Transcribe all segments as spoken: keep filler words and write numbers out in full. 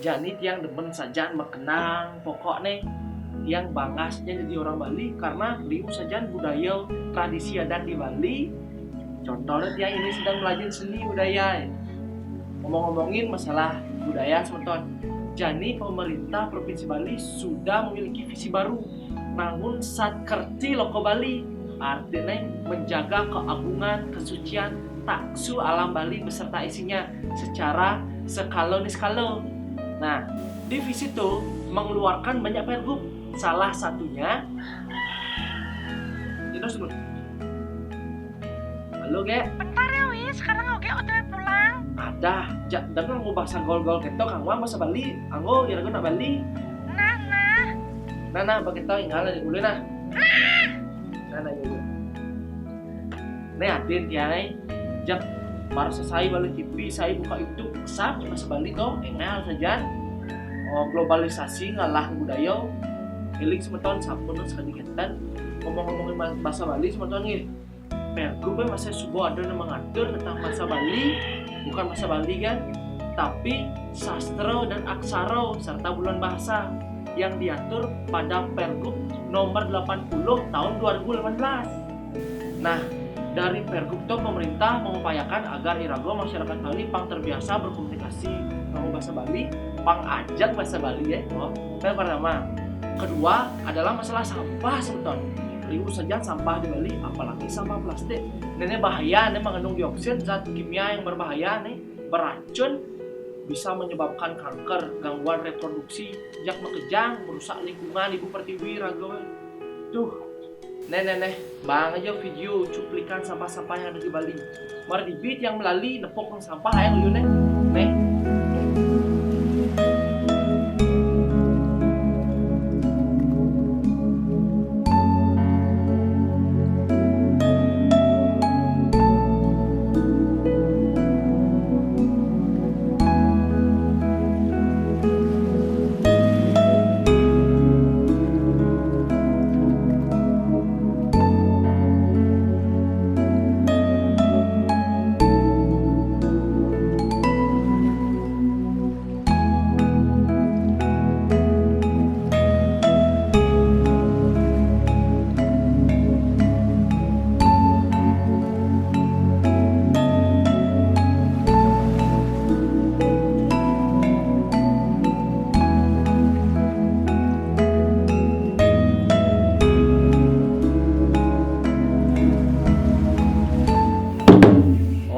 Jani tiang demen sajan makenang, pokokne tiang bangga sajan jadi orang Bali karena liu sajan budaya tradisi adat di Bali. Contohnya tiang ini sedang belajar seni budaya. Ngomong-ngomongin masalah budaya semeton, jani pemerintah Provinsi Bali sudah memiliki visi baru, Nangun Satkerthi Loka Bali, artinya menjaga keagungan, kesucian, taksu alam Bali beserta isinya secara skala niskala. Nah, di visi itu mengeluarkan banyak pergub. Salah satunya, ya, terus, Bun. Halo, Gek. Bentar ya, Wi. Sekarang oke O T W pulang. Ada, jak, dengan ngubah sagol-gol keto, kang Wan bahasa Bali. Anggo, kira-kira nak Bali. Nah, nah. Nah, nah, begitu, tinggal aja dulu, nah. Nah, nah, dulu. Nih, adin, tiang, eh. Jak, baru selesai balik T V, saya buka YouTube, kesam, bahasa Bali, toh. Engal saja. Oh, globalisasi, ngalah budaya. Eling semeton, sampun, sekali kenten. Ngomong-ngomongin bahasa Bali, semeton, nih. Pergub masih subo ada yang mengatur tentang bahasa Bali, bukan bahasa Bali kan, tapi sastra dan aksara serta bulan bahasa yang diatur pada Pergub nomor delapan puluh tahun dua ribu delapan belas. Nah, dari Pergub itu pemerintah mengupayakan agar irago masyarakat Bali pang terbiasa berkomunikasi nganggo bahasa Bali, pang ajak bahasa Bali ya. Oh, yang pertama. Kedua adalah masalah sampah semeton. Liu saja sampah di Bali, apalagi sampah plastik. Nenek bahaya, nenek mengandung dioksin, zat kimia yang berbahaya nih, beracun, bisa menyebabkan kanker, gangguan reproduksi, jak makejang, merusak lingkungan ibu pertiwi, raga. Tuh, nenek, nenek, bang aja video cuplikan sampah-sampah yang ada di Bali. Mar dibit yang melali nepok nang sampah ayang liu neh. Neh.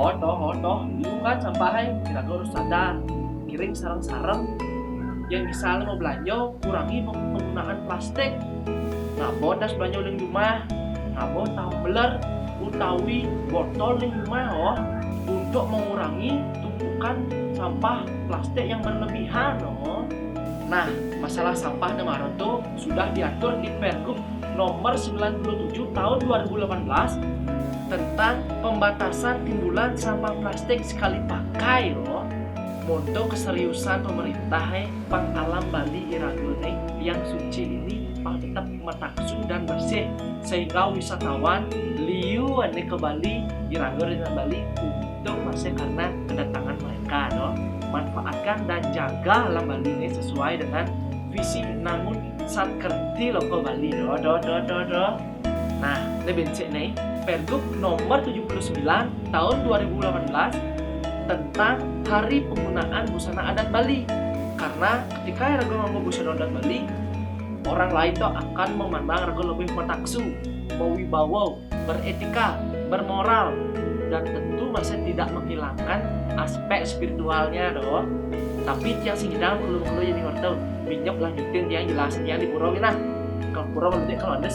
Oh, toh, oh, toh. Liu kan sampah hai, kira harus sadar. Kiring sareng-sareng. Yang misalnya mau belanja, kurangi peng-, penggunaan plastik. Ngabo tas belanja uling rumah, ngabo tumbler utawi botol uling rumah, oh, untuk mengurangi tumpukan sampah plastik yang berlebihan, oh. Nah, masalah sampah nemaroto sudah diatur di Pergub nomor sembilan puluh tujuh tahun dua ribu delapan belas tentang pembatasan timbulan sampah plastik sekali pakai, loh. Monto keseriusan pemerintah, eh, pang alam Bali iraga, eh, yang suci ini pang tetap mataksu dan bersih, sehingga wisatawan liu ane ke Bali, iraga ringan Bali untuk masih karena kedatangan mereka, loh. Manfaatkan dan jaga alam Bali ini sesuai dengan visi Nangun Satkerthi Loka Bali, loh, loh, loh, loh, loh. Nah, ini bencik nih, Pergub nomor tujuh puluh sembilan tahun dua ribu delapan belas tentang Hari Penggunaan Busana Adat Bali. Karena ketika raga nganggo busana adat Bali, orang lain tuh akan memandang raga lebih mataksu, berwibawa, beretika, bermoral, dan tentu masih tidak menghilangkan aspek spiritualnya, doh. Tapi tiang sing ngidang perlu, perlu jadi ngerti. Minyak lanjutin tiang jelasin tiang di pura, nah. Ke pura, kalau ada